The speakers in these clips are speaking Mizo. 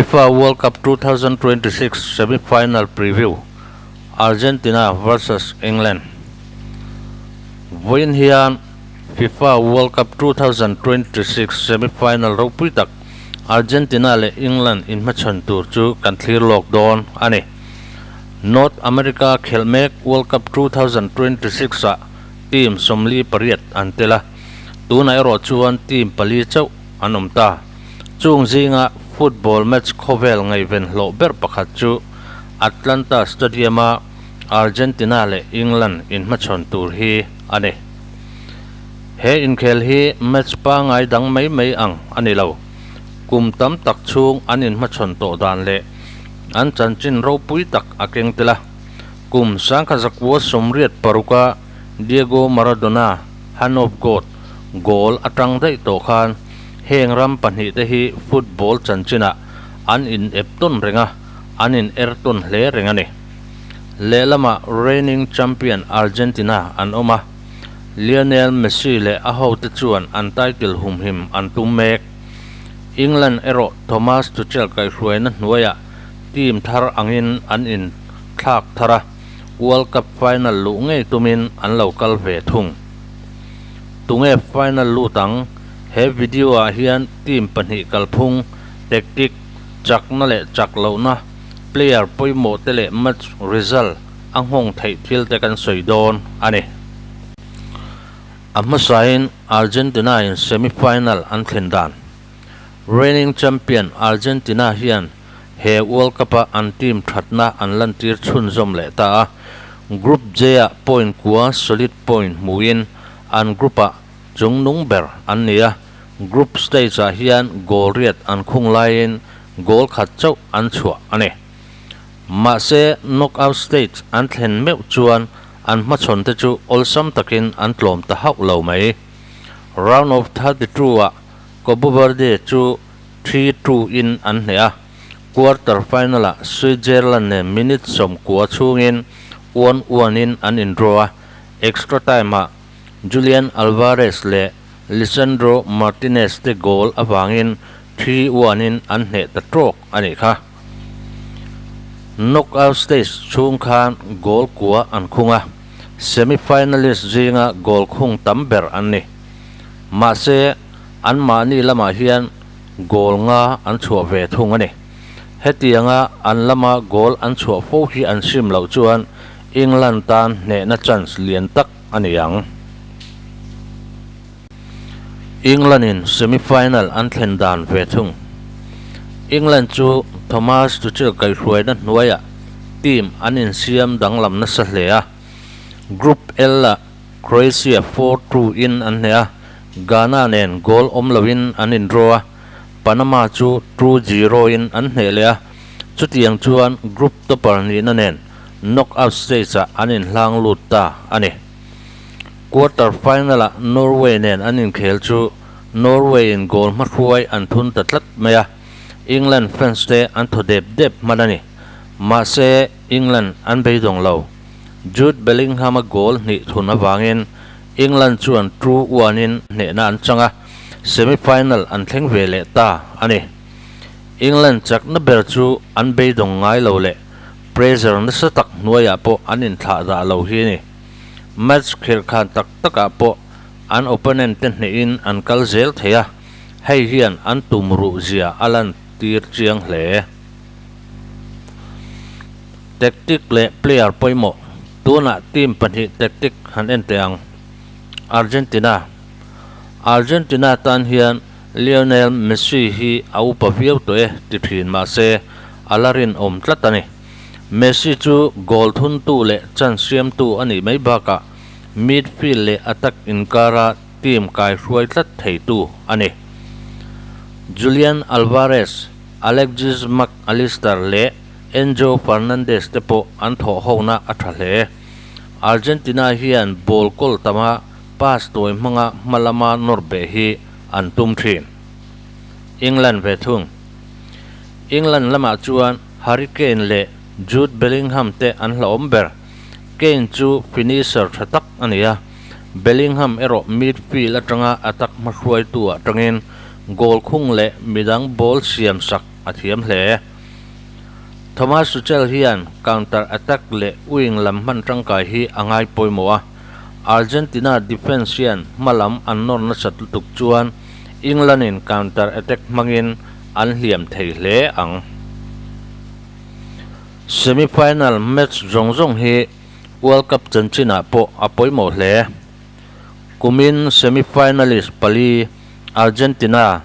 FIFA World Cup 2026 Semi-Final Preview, Argentina vs England Vawiin hian FIFA World Cup 2026 semi-final ropui tak Argentina leh England inhmachhawn tur chu kan thlir lawk dawn a ni. North America khelh mek World Cup 2026 ah team 48 an tel a, tunah erawh chuan team pali chauh an awm ta. Chung zinga football match khawvel ngaihven hlawh ber pakhat chu Atlanta Stadium-a Argentina leh England inhmachhawn tur hi a ni. He inkhel hi match pangngai dang mai mai ang a ni lo. Kum tam tak chhung an inhmachhawn tawh dan leh an chanchin ropui tak a keng tel a. Kum 1986-a Diego Maradona, Hand of God, goal atang daih tawh khan heng ram pahnihte hi football chanchinah an inep tawn reng a, an in er tawn hle reng a ni. Lehlamah reigning champion Argentina an awm a, Lionel Messi leh a hote chuan an title humhim an tum mek. England erawh Thomas Tuchel kaihhruaina hnuaiah team thar angin an inthlak thar a, World Cup final luh ngei tumin an lo kal ve thung. Tunge final lut ang? He video ah hian team pahnih kalphung, tactic, chakna leh chak lohna, player pawimawh te leh match result a nghawng theih thil te kan sawi dawn a ni. A hmasain Argentina in semi-final an thlen dan. Reigning champion Argentina hian he World Cup-a an team thatna an lantir chhunzawm leh ta a, Group J-ah point kua solid point hmuin an group-ah chung nung ber an ni a, group stage-ah hian goal riat an khung laiin goal khat chauh an chhuah a ni. Mahse, knockout stage an thlen meuh chuan an hmachhawnte chu awlsam takin an tlawm ta hauh lo mai. Round of 32-ah Cabo Verde chu 3-2 in an hneh a, quarter final-ah Switzerland nen minute 90 chhungin 1-1 in an indraw a, extra time-ah Julian Alvarez leh Lisandro Martinez te goal avangin 3-1 in an hneh ta tawk a nih kha. Knockout stage chhung khan goal kua an khung a, semi-finalist zinga goal khung tam ber an ni. Mahse, anmahni lamah hian goal nga an chhuah ve thung a ni. Hetianga an lama goal an chhuah fo hi an sim loh chuan England tan hnehna chance lian tak a ni ang. England in semi-final an thlen dan ve thung. England chu Thomas Tuchel kaihhruaina hnuaiah team an insiam danglam nasa hle a. Group L ah Croatia 4-2 in an hneh a, Ghana nen goal awm loin an indraw a, Panama chu 2-0 in an hneh leh a, chutiang chuan group topper nihna nen knockout stage ah an inhlang lut ta a ni. Quarter final ah Norway nen an inkhel chu Norway in goal hmahruai an thun ta tlat mai a, England fans te an thaw dep dep hman a ni. Mahse, England an beidawng lo. Jude Bellingham-a goal hnih thun avangin England chuan 2-1 in hnehna an chang a, semi-final an thleng ve leh ta a ni. England chakna ber chu an beidawng ngai lo leh pressure nasa tak hnuaiah pawh an inthlah dah lo hi a ni. Match khelh khan tak takah pawh an opponent te hnehin an kal zel thei a, hei hian an tum ruh zia a lantir chiang hle. Tactic leh player pawimawh. Tunah team pahnih tactic han en teh ang. Argentina Argentina tan hian Lionel Messi hi a upa viau tawh e ti thin mahse a la rinawm tlat a ni. Messi chu goal thuntu leh chance siamtu a nih mai bakah midfield leh attack inkara team kaihruai tlat theitu a ni. Julian Alvarez, Alexis Mac Allister leh Enzo Fernandez te pawh an thawh hona a tha hle. Argentina hian ball kawl tama pass tawi hmanga hma lama nawr beh hi an tum thin. England ve thung. England lamah chuan Harry Kane leh Jude Bellingham te an hlauhawm ber. Kane chu finisher tha tak a ni a, Bellingham erawh midfield atanga attack hmahruaitu ah tangin goal khung leh midang ball siam sak. a thiam hle. Thomas Tuchel hian counter attack leh wing lam hman tangkai hi a ngai pawimawh a, Argentina defence hian hma lam an nawr nasat lutuk chuan England in counter attack hmangin an hliam thei hle ang. Semi-final match zawng zawng hi World Cup chanchinah pawh a pawimawh hle. Kumin semi-finalist pali Argentina,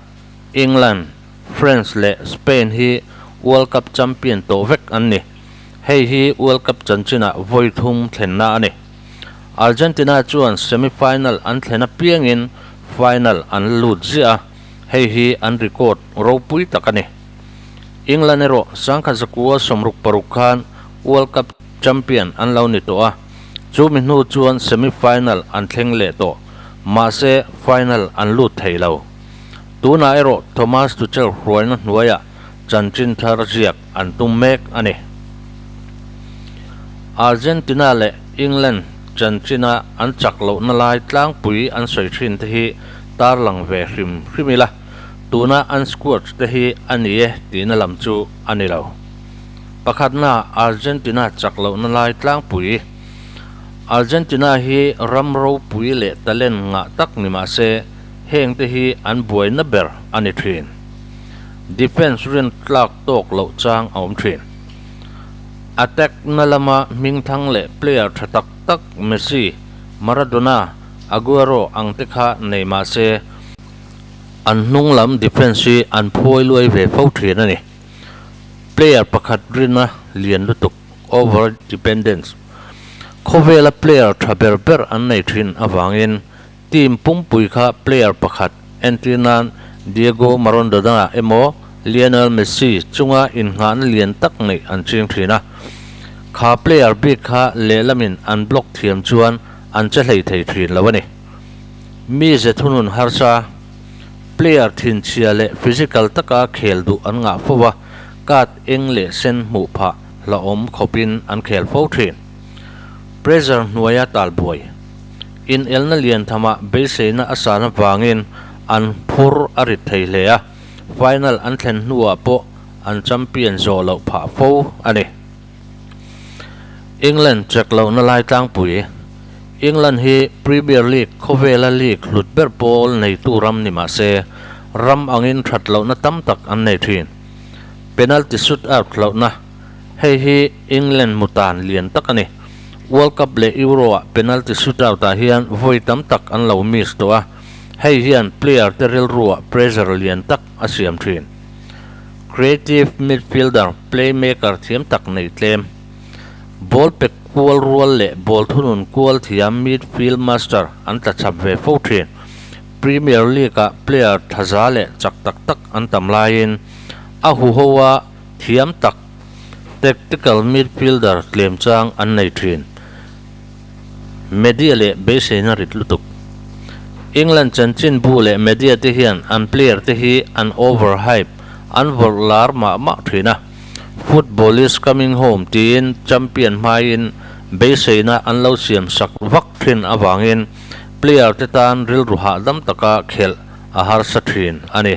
England, France leh Spain hi World Cup champion tawh vek an ni. Hei hi World Cup chanchinah vawi thum thlenna a ni. Argentina chuan semi-final an thlen apiangin final an la lut ziah a, hei hi an record ropui tak a ni. England erawh sangkhat zakua 66 khan World Cup champion an lo ni tawh a, chumi hnu chuan semi-final an thleng leh tawh, mahse final an lut thei lo. Tunah erawh Thomas Tuchel hruaina hnuaiah chanchin thar ziak an tum mek a ni. Argentina leh England chanchina an chak lohna lai tlangpui an sawi thin te hi tarlang ve hrim hrim ila, tuna an squad te hi a ni e tihna lam chu a ni lo. Pakhatna Argentina chak lohna lai tlangpui. Argentina hi ram ropui leh talent ngah tak ni mah se, Heng te hi an buaina ber a ni thin. Defence rin tlak tawk loh chang a awm thin. Attack na lama hmingthang leh player tha tak tak Messi, Maradona, Aguero ang te kha nei mah se, an hnung lam defence hi an phuai luai ve fo thin a ni. Player pakhat rina lian lutuk, over dependence, khawvela player tha ber ber an nei thin avangin Team pumpui kha player pakhat, entir nan Diego Maradona emaw Lionel Messi chunga innghahna lian tak neih an ching thin a. Kha player bik kha lehlamin an block thiam chuan an che hlei thei thin lo a ni. Mi ze thunun harsa, player thinchhia leh physical taka khel duh an ngah fo a, card eng leh sen hmuh phah hlauhawm khawpin an khel fo thin. Pressure hnuaia talbuai. Inelna lian thamah beiseina a san avangin an phur a rit thei hle a, final an thlen hnuah pawh an champion zawh loh phah fo a ni. England check lohna lai tlangpui England hi Premier League khawvela league hlut ber pawl neitu ram ni mah se, ram angin that lohna tam tak an nei thin. Penalty shootout hlauhna Hei hi England mutan lian tak a ni. World Cup leh Euro ah penalty shootout ah hian vawi tam tak an lo miss tawh a, hei hian player te rilru ah pressure lian tak a siam thin. Creative midfielder, playmaker thiam tak nei tlem. Ball pe kual rual leh ball thunun kual thiam midfield master an tla chap ve fo thin. Premier League ah player thaza leh chak tak tak an tam laiin a huho a Thiam tak tactical midfielder tlem chang an nei thin. Media leh beiseina rit lutuk. England chanchinbu leh media te hian an player te hi an over hype, an vawrh lar mah mah thin a. Football is coming home tiin champion hmaiin beiseina an lo siam sak vak thin avangin player te tan rilru hahdam taka khelh a harsa thin a ni.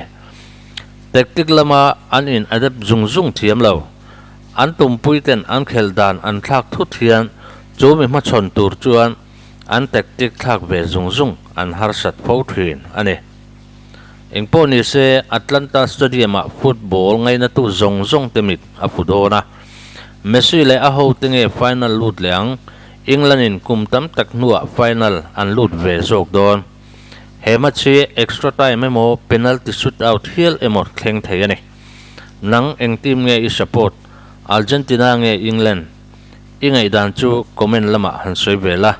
Tactic lama an in adapt zung zung thiam lo. An tumpui ten an khelh dan an thlak thut hian chu mi hmachhawn tur chuan an tactic thlak ve zung zung an harsat fo thin a ni. Engpawh ni se Atlanta Stadium ah football ngainatu zawng zawng te mit a fu dawn a. Messi leh a hote nge final lut leh ang, England in kum tam tak hnuah final an lut ve zawk dawn. He match hi extra time emaw penalty shootout hial emaw thleng thei a ni. Nang eng team nge i support? Argentina nge England? I ngaihdan chu comment lamah han sawi ve la.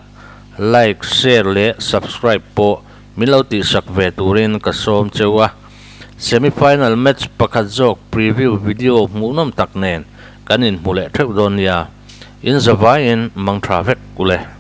Like, share leh subscribe pawh min lo tihsak ve turin ka sawm cheu a. Semi final match pakhat zawk preview video hmuhnawm tak nen kan inhmu leh theuh dawn nia. In zavaiin mang tha vek ule.